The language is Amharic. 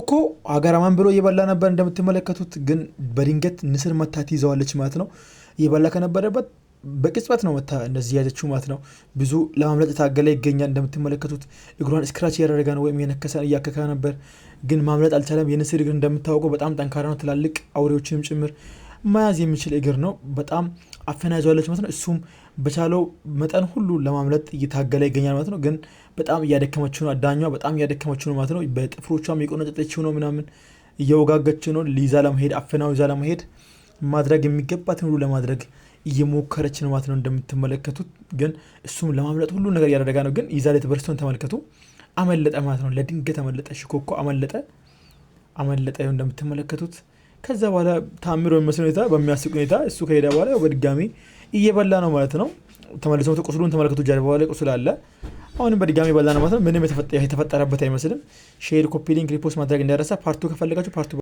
ሽኮኮ አገራማን ብሎ እየበላ ነበር እንደምትመለከቱት፣ ግን በድንገት ንስር መታ ትይዘዋለች ማለት ነው። እየበላ ከነበረበት በቅጽበት ነው መታ እንደዚህ ያዘችው ማለት ነው። ብዙ ለማምለጥ የታገለ ይገኛል። እንደምትመለከቱት እግሯን scratch እያደረገ ነው ወይም የነከሰ እያከካ ነበር፣ ግን ማምለጥ አልቻለም። የንስር እግር እንደምታወቀው በጣም ጠንካራ ነው። ትላልቅ አውሬዎችንም ጭምር መያዝ የሚችል እግር ነው። በጣም አፈና ይዘዋለች ማለት ነው። እሱም በቻለው መጠን ሁሉ ለማምለጥ እየታገለ ይገኛል ማለት ነው። ግን በጣም እያደከመችው ነው። አዳኟ በጣም እያደከመችው ነው ማለት ነው። በጥፍሮቿም የቆነጠጠችው ነው ምናምን እየወጋገችው ነው። ሊይዛ ለመሄድ አፍናው ይዛ ለመሄድ ማድረግ የሚገባትን ሁሉ ለማድረግ እየሞከረች ነው ማለት ነው እንደምትመለከቱት። ግን እሱም ለማምለጥ ሁሉ ነገር እያደረገ ነው። ግን ይዛ ላይ በርስቶን ተመልከቱ። አመለጠ ማለት ነው። ለድንገት አመለጠ። ሽኮኮ አመለጠ አመለጠ እንደምትመለከቱት። ከዛ በኋላ ታምር በሚመስል ሁኔታ በሚያስቅ ሁኔታ እሱ ከሄደ በኋላ በድጋሚ እየበላ ነው ማለት ነው። ተመልሶ ቁስሉን ተመልከቱ። ጀርባው ላይ ቁስል አለ። አሁንም በድጋሚ በላ ነው ማለት ነው። ምንም የተፈጠረበት አይመስልም። Share፣ copy link፣ repost ማድረግ እንዳይረሳ። Part two ከፈለጋችሁ part two።